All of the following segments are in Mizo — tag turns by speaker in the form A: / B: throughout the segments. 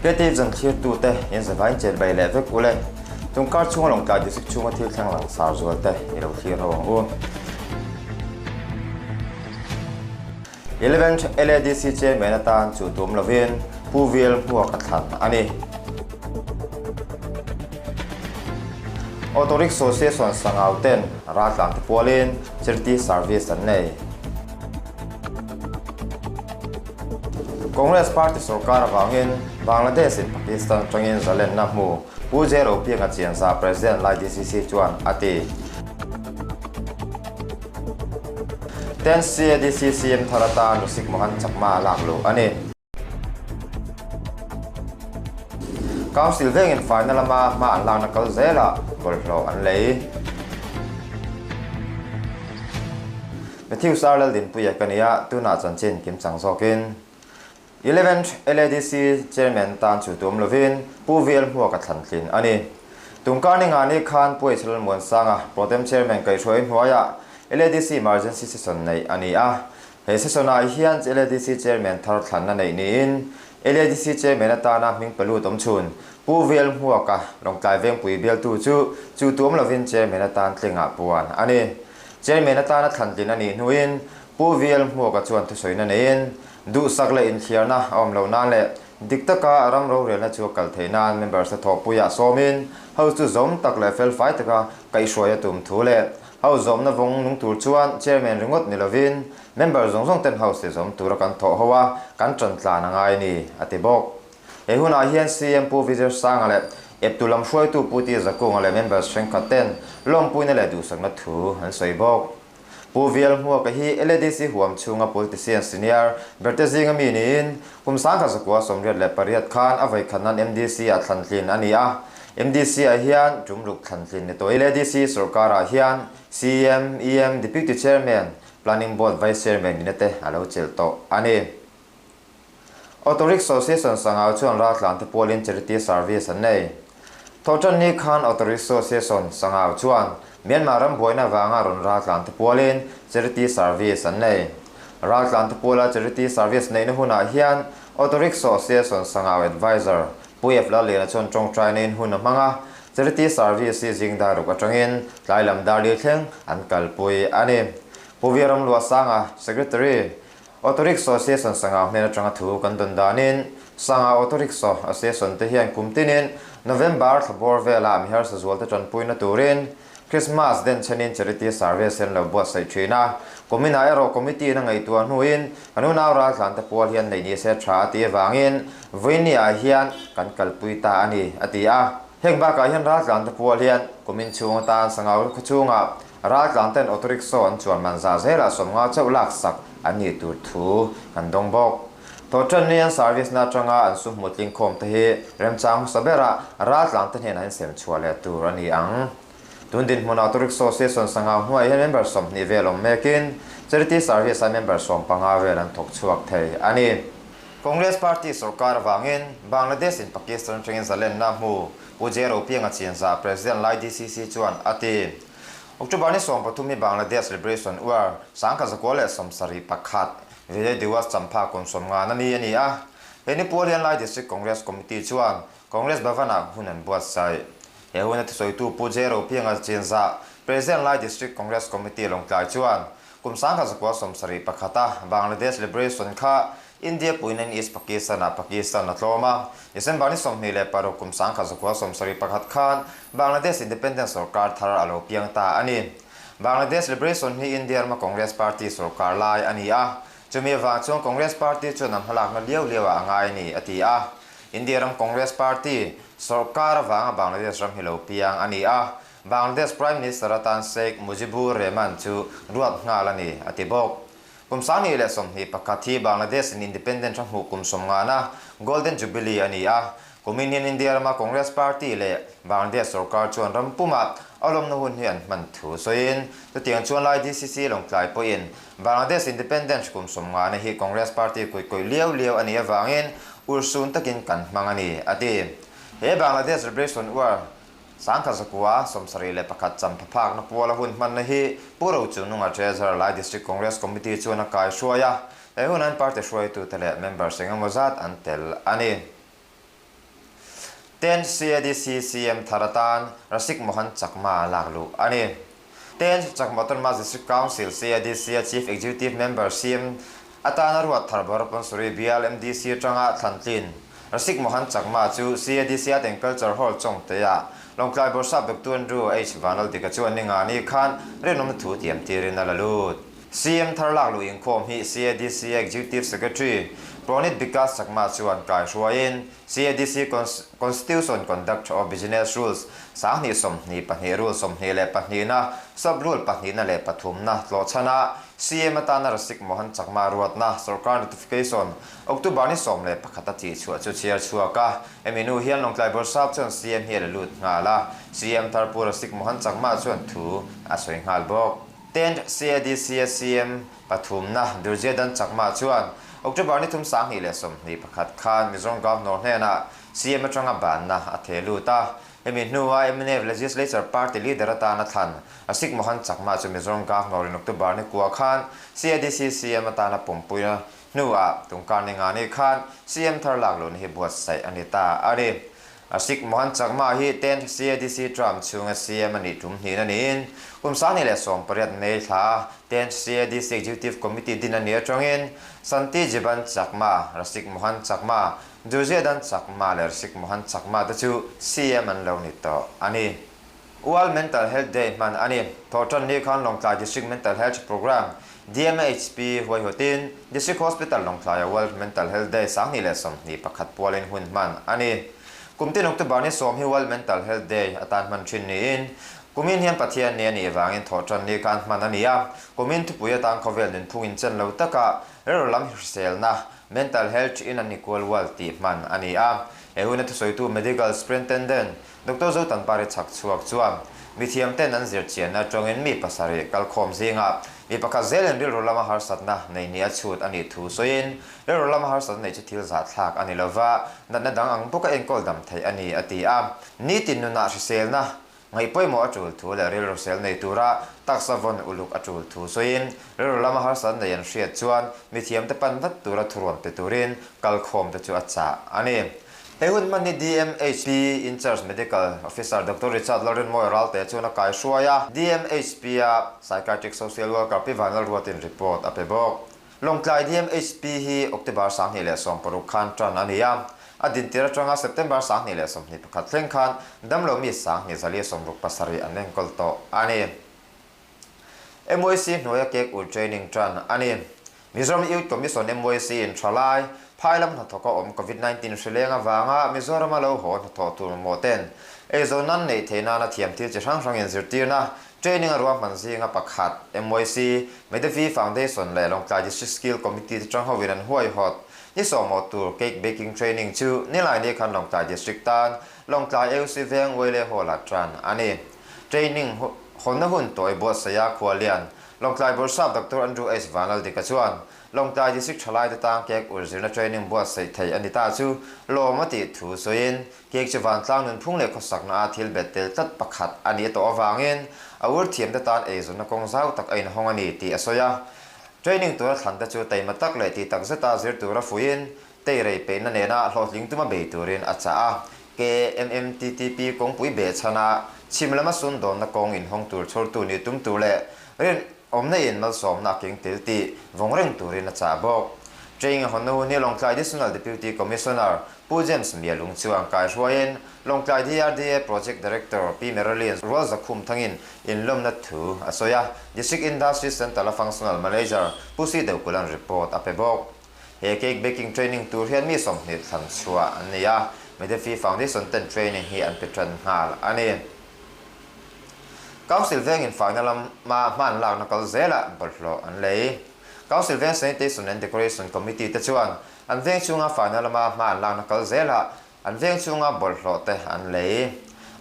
A: KTV zan thlirtute in zavain chet bai leh vek ule. Tungkar chhunga Lawngtlai District chhunga thil thleng langsar zual te i lo thlir ho ang u. Eleventh LADC Chairman atan chu tum lovin Pu Vil Hmuak a thlan a ni. Auto Rickshaw Association Sangau ten raltlan te pualin Charity Service an nei. Congress Party sorkar avangin Bangladesh in Pakistan atangin zalenna hmu Pu J Ropianga Chianza President lai DCC chuan a ti. Ten CADC CM thar atan Rusik Mohan Chakma a lak luh a ni. Council vengin faina lama hma an lakna kal zelah bawlhhlawh an lei. Matthew Sar Laldinpuia ka nia, tunah chanchin kimchang zawkin. Eleventh LADC Chairman tan chu tum lovin Pu VL Hmuaka thlan tlin a ni. Tungkar ni ngani khan Pu H Lalmuansanga Protem Chairman kaihhruai hnuaiah LADC Emergency Session neih a ni a. He session-ah hian LADC Chairman thar thlanna neih niin LADC Chairman atana hming pe lut awm chhun Pu VL Hmuaka Lawngtlai Vengpui bialtu chu chu tuam lovin Chairman atan tlingah puan a ni. Chairman atana thlan tlin a nih hnuin Pu VL Hmuaka chuan thusawina neiin Duhsak leh inthliarna a awm loh nan leh dik taka ram rorelna chu a kal theih nan members te thawhpuiah sawmin House chu zawm tak leh felfai taka kaihhruai a tum thu leh House zawmna vawng nung tur chuan Chairman ringawt ni lovin member zawng zawng ten House te zawm tura kan thawh ho a, kan tan tlan a ngai a ni, a ti bawk. He hunah hian CM Pu Vijay Sanga leh eptu lam hruaitu Pu T Zakunga leh members thenkhat ten lawmpuina leh duhsakna thu an sawi bawk. Pu Vial Hmuaka hi LADC huam chhunga politician senior berte zinga mi niin kum 1988 khan a vawi khat nan MDC ah thlantlin a ni a. MDC ah hian tumruk thlantlin ni tawh. LADC sorkarah hian CM, EM, Deputy Chairman, Planning Board Vice Chairman nihna te a lo chelh tawh a ni. Auto Rickshaw Association Sangau chuan raltlan te pualin charity service an nei. Thawhtanni khan Auto Rickshaw Association Sangau chuan Myanmar ram buaina vanga rawn raltlan te pualin charity service an nei. Raltlan te puala charity service neihna hunah hian Auto Rickshaw Association Sangau Advisor Pu F Lalliana chuan tawngtaina in hun a hmang a, charity service hi zing dar ruk atangin tlai lam dar li thleng an kalpui a ni. Pu Viaram Luasanga, Secretary, Auto Rickshaw Association Sangau hnen atanga thu kan dawn danin Sangau Auto Rickshaw Association te hian kum tinin November thla bawr velah mi harsa zualte tanpuina turin Christmas den chenin Charity Service an lo buatsaih thin a. Kuminah erawh Committee in a ngaihtuah hnuin kan unau raltlante pual hian neih ni se tha a tih avangin vawiini ah hian kan kalpui ta a ni, a ti a. Heng bakah hian raltlante pual hian kumin chhung atan Sangau khawchhungah Raltlang ten auto rickshaw an chuan man zah zelah 50 chauh laksak an nih tur thu kan dawng bawk. Thawhṭan ni an service na atanga an sum hmu tling khawm te hi remchang hmasa berah raltlang te hnenah in sem chhuah leh tur a ni ang. Tun dinhmun auto rickshaw station sangau hnuaiah hian member 20 vel awm mekin charity service a member 15 vel an thawk chhuak thei a ni. Congress party sorkar avangin Bangladesh in Pakistan atangin zalenna hmu Pu J Ropianga Chinzah President lai DCC chuan a ti. October ni 13 hi Bangladesh Liberation War 1971 Vijay Diwas champha kum 50 na ni a ni a. He ni pual hian Lai District Congress Committee chuan Congress Bhavan-ah hun an buatsaih. He huna thusawitu Pu J Ropianga Chinzah, President Lai District Congress Committee Lawngtlai chuan kum 1971 a Bangladesh Liberation kha India puiin East Pakistan-ah Pakistan a tlawm a, December ni 26 kum 1971 khan Bangladesh Independence sorkar thar a lo piang ta a ni. Bangladesh Liberation hi India rama Congress Party sorkar lai a ni a, chumi avang chuan Congress Party chuan a hmalakna liau liauah a ngai a ni, a ti a. India ram Congress Party sorkar avanga Bangladesh ram hi lo piang a ni a, Bangladesh Prime Minister atan Sheikh Mujibur Rehman chu ruat nghal a ni, a ti bawk. Kum 2021 hi Bangladesh in independent a hmuh kum 50 na Golden Jubilee a ni a. Kumin hian India rama Congress Party leh Bangladesh sorkar chuan ram pumah a lawmna hun hi an hman thu sawiin chutiang chuan lai DCC Lawngtlai pawhin Bangladesh independent kum 50 na hi Congress Party kuihkawih liau liau a nih avangin urhsun takin kan hmang a ni, a ti. He Bangladesh Liberation War 1971 champha phakna puala hun hmanna hi Pu Rochungnunga Treasurer Lai District Congress Committee chuan a kai hruai a, he hun an party hruaitute leh members engemaw zat an tel a ni. Tenth CADC CM thar atan Rasik Mohan Chakma lak luh a ni. Tenth Chakma Autonomous District Council, CADC, a Chief Executive Member, CM, atana ruat thar Barapansuri bial MDC atanga thlantlin Rasik Mohan Chakma chu CADC Art and Culture Hall Chawngte-ah Lawngtlai Bawrhsap Doctor Andrew H Vanlaldika chuan ninga ni khan rinawmna thu tiam tirin a la lut. CM thar lak luh inkhawm hi CADC Executive Secretary Pronit Bikas Chakma chuan kai hruaiin CADC Constitution Conduct of Business Rules 2022 Rule 22na Sub Rule pahnihna leh pathumna tlawhchhana CM atana Rasik Mohan Chakma ruatna Sorkar Notification October ni 11 a tihchhuah chu chhiar chhuak a. Hemi hnu hian Lawngtlai Bawrhsap chuan CM hi a la lut nghal a, CM thar Pu Rasik Mohan Chakma chuan thu a sawi nghal bawk. Tenth CADC-a CM pathumna Durjedan Chakma chuan October ni thum 2021 khan Mizoram Governor hnenah CM atanga banna a theh lut a. Hemi hnua mnf Legislature Party leader atana thlan Asik Mohan Chakma chu Mizoram Governor in October ni kua khan CADC CM atana pawmpuina hnuah tungkar ni nga ni khan CM thar lak lohna hi buatsaih a ni ta a ni. Asik Mohan Chakma hi Tenth CADC term chhunga CM a nih tum hnin a niin kum 2018 May thla Tenth CADC Executive Committee din a nih atangin Santi Jiban Chakma, Rasik Mohan Chakma, Durjedan Chakma leh Rasik Mohan Chakma te chu CM an lo ni tawh a ni. World Mental Health Day hman a ni. Thawhtan ni khan Lawngtlai District Mental Health Programme, DMHP, huaihawtin District Hospital Lawngtlaia World Mental Health Day 2021 pualin hun hman a ni. Kum tin October ni 10 hi World Mental Health Day atan hman thin niin kumin hian Pathian ni a nih vangin thawhtan ni khan hman a ni a. Kumin thupui atan khawvel nunphung inchen lo taka rilru lam hriselna, Mental Health in an equal world tih hman a ni a. He huna thusawitu Medical Superintendent Doctor Zotanpari chhak chhuak chuan mithiam ten an zir chianna atangin mi pasarih kalkhawm zingah mi pakhat zelin rilru lama harsatna nei ni a chhut a nih thu sawiin rilru lama harsatna neih chu thil zahthlak a ni lova, natna dang ang bawka enkawl dam theih a ni a ti a. Nitin nunah hriselna ngaihpawimawh a tul thu leh rilru sel nei tura taksa vawn uluk a tul thu sawiin rilru lama harsatna nei an hriat chuan mithiam te pan vat tura thuruan pe turin kalkhawm te chu a chah a ni. He hun hman hi DMHP In-charge Medical Officer Doctor Richard Lalrinmawia Ralte chuan a kai hruai a, DMHP-a Psychiatric Social Worker Pi Vanlalruatin report a pe bawk. Lawngtlai DMHP hi October 2016 khan tan a ni a, a dintir atanga September 2021 thleng khan damlo mi 2167 an enkawl tawh a ni. MYC hnuaia cake ur training tan a ni. Mizoram Youth Commission, MYC, in tha lai, phai lam hnathawk a awm Covid 19 hri leng avanga Mizorama lo haw hnathawh tur mamawh ten eizawn nan neih theih nana thiam thil chi hrang hrangin zirtirna, training a ruahman zinga pakhat, MYC, Medevi Foundation leh Lawngtlai District Skill Committee te tang hovin an huaihawt ni sawmawh tur cake baking training chu nilai ni khan Lawngtlai District tan Lawngtlai AUC Veng Uaile Hall-ah tan a ni. Training hawnna hun tawi buatsaia Khualian Lawngtlai Bawrhsap Doctor Andrew H Vanlaldika chuan Lawngtlai District thalaite tang cake ur zirna training buatsaih thei a ni ta chu lawm a tih thu sawiin cake chu vantlang nunphung leh khawsakna a thil bet tel tlat pakhat a nih tawh avangin a ur thiamte tan eizawnna kawng zau tak a inhawng a ni tih a sawi a. Training tura thlante chu taima tak leh tih tak zeta zir tura fuiin Teirei peihna nena hlawhtling tuma bei turin a chah a. KMMTTP kawngpui behchhana chhim lama sundawnna kawng inhawng tur chhawrtu nih tum tur leh rinawmna in malsawmna a keng tel tih vawng reng turin a chah bawk. Training a hawnna hun hi Lawngtlai Additional Deputy Commissioner Pu James Mialung chuan kaihruaiin Lawngtlai DRDA Project Director Pi Marilyn Rualzakhum thangin inlawmna thu a sawi a. District Industry Centre-a Functional Manager Pu Si Deuhkula'n report a pe bawk. He cake baking training tur hian mi 20 thlan chhuah an nei a, Medefi Foundation ten training hi an pe tan nghal a ni. Council vengin faina lama hman lakna kal zelah bawlhhlawh an lei. Council veng Sanitation and Decoration Committee te chuan an veng chhunga faina lama hman lakna kal zelah An veng chhunga bawlhhlawh te an lei.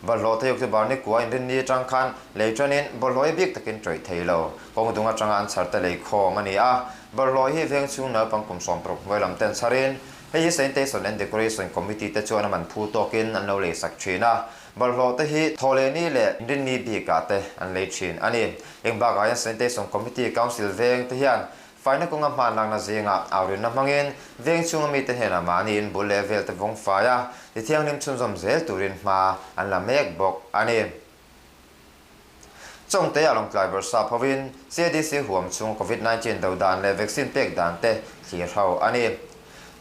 A: Bawlhhlawh te October ni kua inrinni atang khan lei tanin bawlhhlawh hi bik takin tawih thei lo. Kawng dung atanga an chhar te lei khawm a ni a. Bawlhhlawh hi veng chhung naupang kum 60 hnuai lam ten chharin hei hi Sanitation and Decoration Committee te chuan a man phu tawkin an lo lei sak thin a. Bawlhhlawh te hi thawhlehni leh inrinni bikah te an lei thin a ni. Eng bakah hian Sanitation Committee Council veng te hian. Faina kawnga hmanlakna zingah aurinna hmangin veng chhunga mite hnenah mahni in bul leh vel te vawng fai a, ti thianghlim chhunzawm zel turin hma an la mek bawk a ni. Chawngte a lawngtlai bawrhsap hovin CADC huam chhunga Covid 19 do dan leh vaccine pek dan te thlir ho a ni.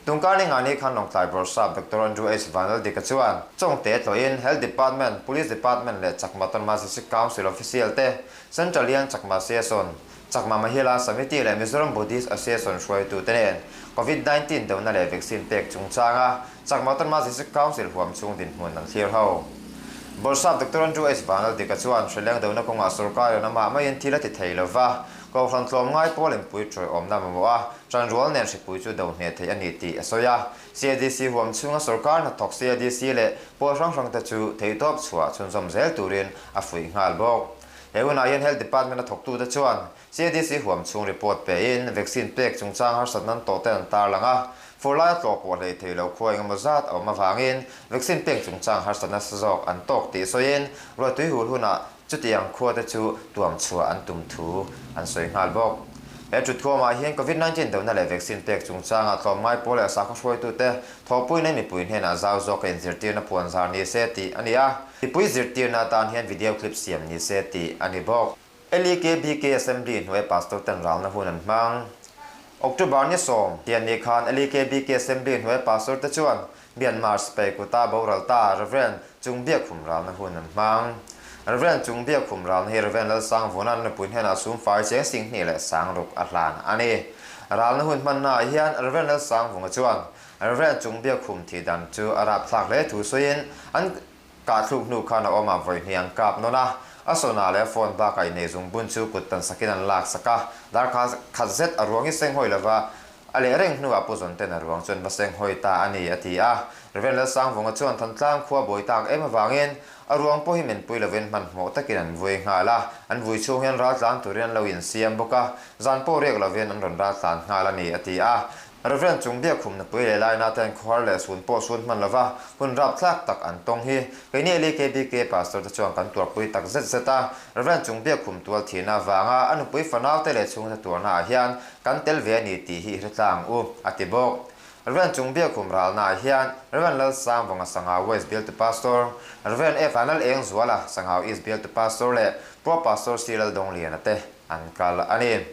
A: Tungkar ni ngani khan lawngtlai bawrhsap Doctor Andrew H Vanlaldika chuan Chawngte tlawhin Health Department, Police Department leh Chakma Autonomous District Council official te Central hian Chakma Season Chakma Mahila Samiti leh Mizoram Buddhist Association hruaitute nen Covid 19 dona leh vaccine pek chungchanga Chakma Autonomous District Council huam chhung dinhmun an thlir ho. Bawrhsap Doctor Andrew H Vanlaldika chuan hreleng dona kawngah sorkarin amah maiin thil a ti thei lova, Kohhran tlawmngai pawl inpui ṭawiawmna mamawh a, ṭanrual nen hripui chu do hneh theih a ni tih a sawi a. CADC huam chhunga sorkar hnathawk CADC leh pawl hrang hrangte chu theihtawp chhuah chhunzawm zel turin a fuih nghal bawk. He hunah hian Health Department a thawktute chuan CADC huam chhung report pein vaccine pek chungchang harsatna an tawh te an tarlang a, fur laia tlawh pawh hlei thei lo khua engemaw zat a awm avangin vaccine pek chungchang harsatna sa zawk an tawk tih sawiin ruahtui hul hunah chutiang khua te chu tuam chhuah an tum thu an sawi nghal bawk. He thutkhawmah hian Covid 19 dona leh vaccine pek chungchangah tlawmngai pawl leh sakhaw hruaitute thawhpuina mipui hnenah zau zawka inzirtirna puanzar ni se tih a ni a. Mipui zirtirna atan hian video clip siam ni se tih a ni bawk. LEKBK Assembly hnuai Pastor ten ralna hun an hmang. October ni 10, tian ni khan LEKBK Assembly hnuai Pastor te chuan Myanmar sipai kuta boral ta Rev. Chungbiak khum ralna hun an hmang. Rev. Chungbiak khum ralna hi Rev. Lalsangvuna'n nupui hnenah sum fai cheng 2000 600 a hlan a ni. Ralna hun hmannaah hian Rev. Lalsangvunga chuan Rev. Chungbiak khum thih dan chu a rapthlak hle thu sawiin an Kah thluk hnu khan a awm a, vawi hnih an kap nawn a, a sawna leh a phone bakah inei zung bun chu kut tan sakin an lak sak a, darkar khat zet a ruang i seng hawi lova, a leh reng hnuah Pu Zawnten a ruang chu an va seng hawi ta a ni, a ti a. Rev. Lalsangvunga chuan Thantlang khua buai tak em avangin a ruang pawh hi menpui lovin hmanhmawh takin an vui nghal a, an vui chhung hian raltlan turin an lo insiam bawk a, zan pawh riak lovin an rawn raltlan nghal a ni, a ti a. Rev. Chungbiak khum nupui leh laina ten khuar leh sun pawh sun hman lova hun rapthlak tak an tawng hi keini LEKBK Pastor te chuan kan tuarpui tak zet zet a. Rev. Chungbiak khum tual thihna avanga a nupui fanau te leh chhungte tuarna ah hian kan tel ve a ni tih hi i hre tlang u, a ti bawk. Rev. Chungbiak khum ralna ah hian Rev. Lalsangvanga Sangau West Bialtu Pastor, Rev. F. Vanlal Engzuala Sangau East Bialtu Pastor leh Pro Pastor C. Laldongliana te an kal a ni.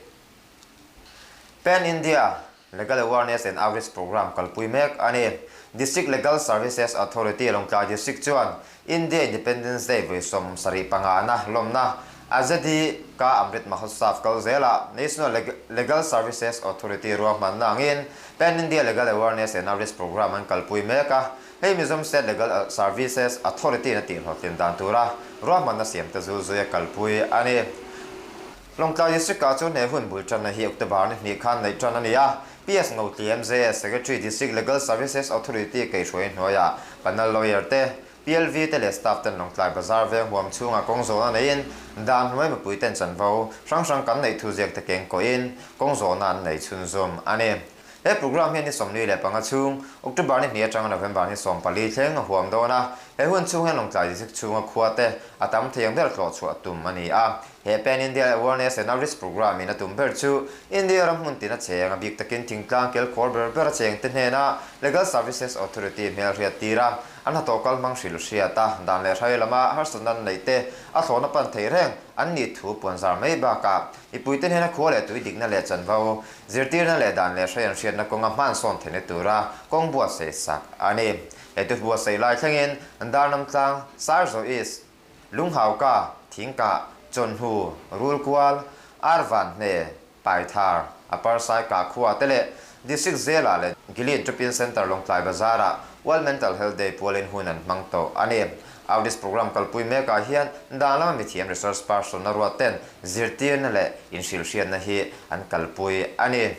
A: Pan India Legal Awareness and Outreach Programme kalpui mek a ni. District Legal Services Authority Lawngtlai District chuan India Independence Day vawi 75 na lawmna Azadi Ka Amrit Mahotsav kal zelah National Legal Services Authority ruahmanna angin Pan India Legal Awareness and Outreach Programme an kalpui mek a. Hei Mizoram State Legal Services Authority in a tihhlawhtlin dan tura ruahmanna siamte zulzui a kalpui a ni. Lawngtlai District-ah chuan he hun bul tanna hi October ni hnih khan neih tan a ni a, PS Ngotli MJS Secretary District Legal Services Authority Keihruai hnuaiah Panel Lawyer te, PLV te leh Staff ten Lawngtlai Bazar veng huam chhungah kawng zawhna neiin dan hnuai mipui ten chanvo hrang hrang kan neih thu ziak te keng kawhin kawng zawhna an nei chhunzawm a ni. He programme hian ni 45 chhung, October ni hnih atanga November ni 14 thleng a huam dawn a, he hun chhung hian Lawngtlai District chhunga khua te a tam thei ang ber tlawh chhuah tum a ni a. He Pan India Awareness and Outreach Programme in a tum ber chu India ram hmun tin a cheng, a bik takin thingtlang kel khawr ber ber a cheng te hnena Legal Services Authority hmelhriat tir a, an hnathawh kal hmang hrilh hriat a, dan leh hrai lama harsatna an neih te a thlawhna pan theih reng an nih thu puanzar mai bakah mipuite hnena khua leh tui dikna leh chanvo Zirtirna leh dan leh hrai an hriatna kawnga hmansawn theihna tura kawng buatsaih sak a ni. He tu buatsaih lai thlengin Darnamtlang, Sarzo East, Lunghauka, Thingkah, Chawnhnu, Rulkual, Arvanhne, Paithar, Upper Saikah khua te leh District Zela leh Gilead Drop-in Centre Lawngtlai Bazar-ah World Mental Health Day pualin hun an hmang tawh a ni. Outreach Programme kalpui mekah hian dan lama mithiam resource person a ruat ten zirtirna leh inhrilhhriatna hi an kalpui a ni.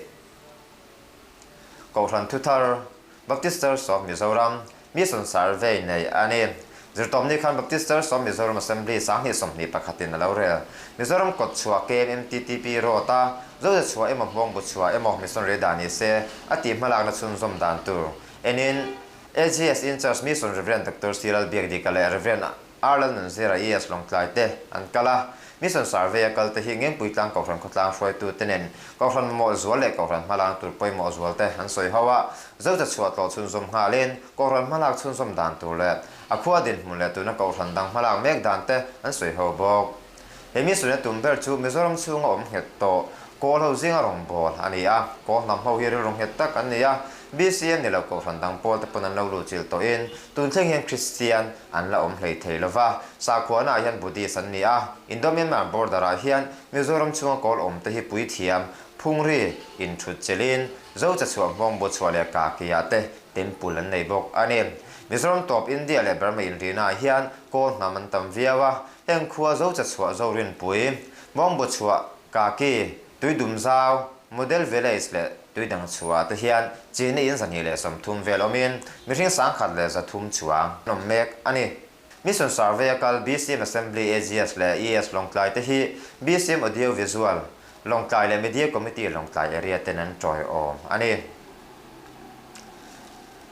A: Kohhran Thuthar, Baptist Church of Mizoram, Mission Survey nei a ni. Zirtawpni khan Baptist Church of Mizoram Assembly 2021 in a lo rel. Mizoram kawtchhuah KMMTTP Road-a Zote chhuah emaw Hmawngbu chhuah emaw Missionary dah ni se a tih hmalakna chhunzawm dan tur enin AGS In-charge Mission Rev. Doctor C. Lalbiakdika leh Rev. R Lalnunzira ES Lawngtlai te an kal a. Mission Survey a kal te hi Ngengpuitlang Kohhran khawtlang hruaitu te nen Kohhran mamawh zual leh Kohhran hmalak tur pawimawh zual te an sawi ho a. Zocha chhuah tlawh chhunzawm nghalin Kohhran hmalak chhunzawm dan tur leh a khua dinhmun leh tuna Kohhran dang hmalak mek dan te an sawi ho bawk. He mission a tum ber chu Mizoram chhunga awm nghet tawh Kawl ho zinga rawngbâwl a ni a, Kawl hnam ho hi rilru nghet tak an ni a, BCM ni lo Kohhran dang pawl te pawn an lo luh chilh tawhin tun thleng hian Kristian an la awm hlei thei lo va, sakhuana ah hian Buddhist an ni a, Indo-Myanmar border ah hian Mizoram chhunga Kawl awm te hi puithiam, phungri, inthut chelhin Zocha chhuah hmawng bu chhuah leh kaki ah te temple an nei bawk a ni. Mizoram tawp India leh Burma inrina ah hian Kawl hnam an tam viau a, heng khua Zocha chhuah Zorinpui, Hmawng bu chhuah, Kaki, Tuidumzau, Model Village leh Tuidang chhuah te hian Chini in 230 vel awmin mihring 1100 chuang an awm mek a ni. Mission Survey a kal BCM Assembly AGS leh ES Lawngtlai te hi BCM Audio Visual, Lawngtlai leh Media Committee Lawngtlai Area ten an tawiawm a ni.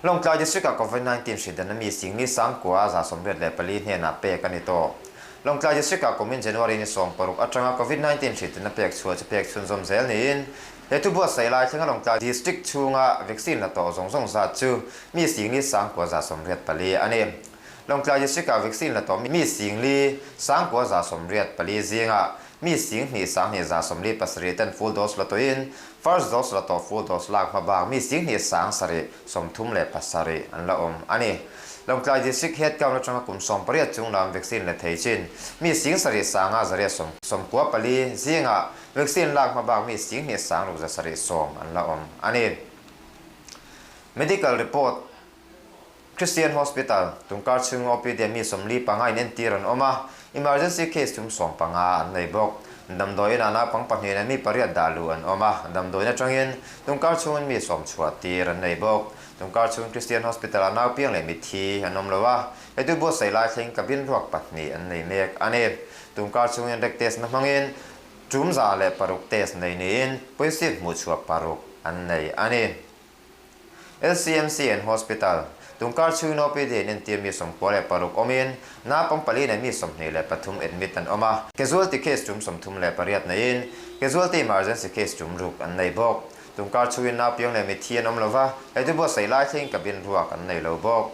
A: Lawngtlai District-ah Covid 19 hri dan a mi singli 9184 hnenah pek a ni tawh. Lawngtlai District-ah kumin January ni 16 atanga Covid 19 hri dan a pek chhuah chu pek chhunzawm zel niin he thu buatsaih lai thlenga Lawngtlai District chhunga vaccine la tawh zawng zawng zat chu mi singli 9184 a ni. Lawngtlai District-ah vaccine la tawh mi singli 9184 zingah mi sing hnih sang hnih 47 ten full dose la tawhin First dose la tawh full dose lak hma bak mi sing hnih sang sarih 37 an la awm a ni. Lawngtlai District Head Count atanga kum 18 chung lam vaccine la thei chin mi sing sarih sanga zariat 94 zingah vaccine lak hma bak mi sing hnih sang ruk 710 an la awm a ni. Medical report. Christian Hospital, Tungkar chhung OPD mi 45 in entir an awm a, emergency case thum 15 an nei bawk. Damdawiin ah naupang pahnih leh mi pariat dah luh an awm a, damdawiin atangin Tungkar chhungin mi sawm chhuah tir an nei bawk. Tungkar chhung Christian Hospital ah naupiang leh mitthi an awm lo a, hetu buatsaih lai thleng cabin ruak pahnih an nei mek a ni. Tungkar chhungin rek test na hmangin tum 106 test nei niin positive hmuhchhuah paruk an nei a ni. LCMC and Hospital, Tungkar chhungin OPD in entir mi 96 awmin, naupang pali nei mi 23 admit an awm a, casualty case tum 38 neiin, casualty emergency case tum ruk an nei bawk. Tungkar chhungin naupiang leh mitthi an awm lova, hei buatsaih lai thleng cabin ruak an nei lo bawk.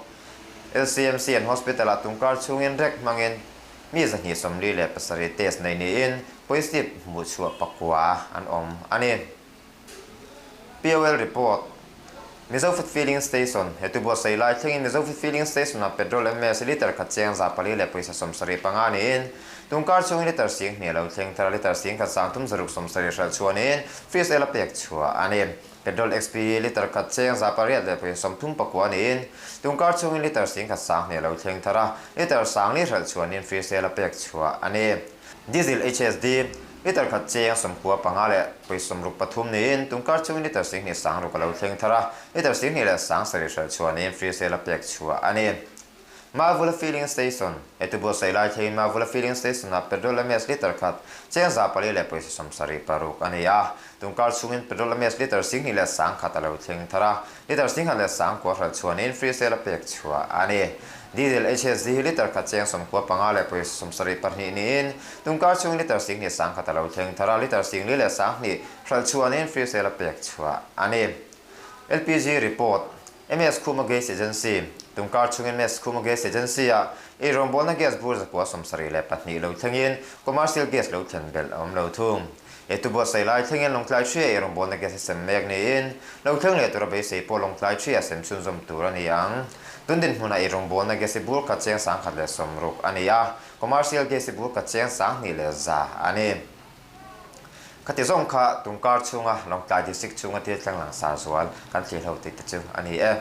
A: LCMC and Hospital ah tungkar chhungin rek hmangin mi 247 test nei niin, positive hmuhchhuah pakua an awm a ni. POL report, Mizo Food Filling Station, He tu buatsaih lai thlengin Mizo Food Filling Station ah petrol MS litre khat cheng 400 leh pawisa 75 niin tungkar chhungin litre 2000 lo thleng thar a, litre 10,000 370 hralh chhuah niin free sale a pek chhuah a ni. Petrol XP litre khat cheng 800 leh pawisa 39 niin tungkar chhungin litre 10,000 lo thleng thar a, litre 4,000 hralh chhuah niin free sale a pek chhuah a ni. Diesel HSD, Litre khat cheng 95 leh pawisa 63 niin tungkar chungin litre 20 sang ruk a lo thleng thar a, litre 20 leh sang sarih hralh chhuah niin free sale a pek chhuah a ni. Mavula Filling Station, Hetu buatsaih lai thlengin Mavula Filling Station ah petrol MS litre khat cheng 400 leh pawisa 76 a ni a, tungkar chungin petrol MS litre 20 leh sang khat a lo thleng thar a, litre 10 leh sang kua hralh chhuah niin free sale a pek chhuah a ni. Diesel HSD hi litre khat cheng 95 leh pawisa 72 niin tungkar chhung litre 20 sang khat a lo thleng thar a, litre 40 leh sang hnih hralh chhuah niin free sale a pek chhuah a ni. LPG report, MS Khuma Gas Agency, Tungkar chhungin MS Khuma Gas Agency ah eirawngbawlna gas bur 972 lo thlengin commercial gas lo thlen belh a awm lo thung. Hetu buatsaih lai thlengin Lawngtlai hria eirawngbawlna gas a sem mek niin lo thleng leh tura beisei pawh Lawngtlai hria sem chhunzawm tur a ni ang. Tun dinhmunah eirawngbawlna gas hi bur khat cheng 160 a ni a, commercial gas hi bur khat cheng 2100 a ni. Khati zawng kha tungkar chhunga Lawngtlai District chhunga thil thleng langsar zual kan thlir ho tih te chu a ni e.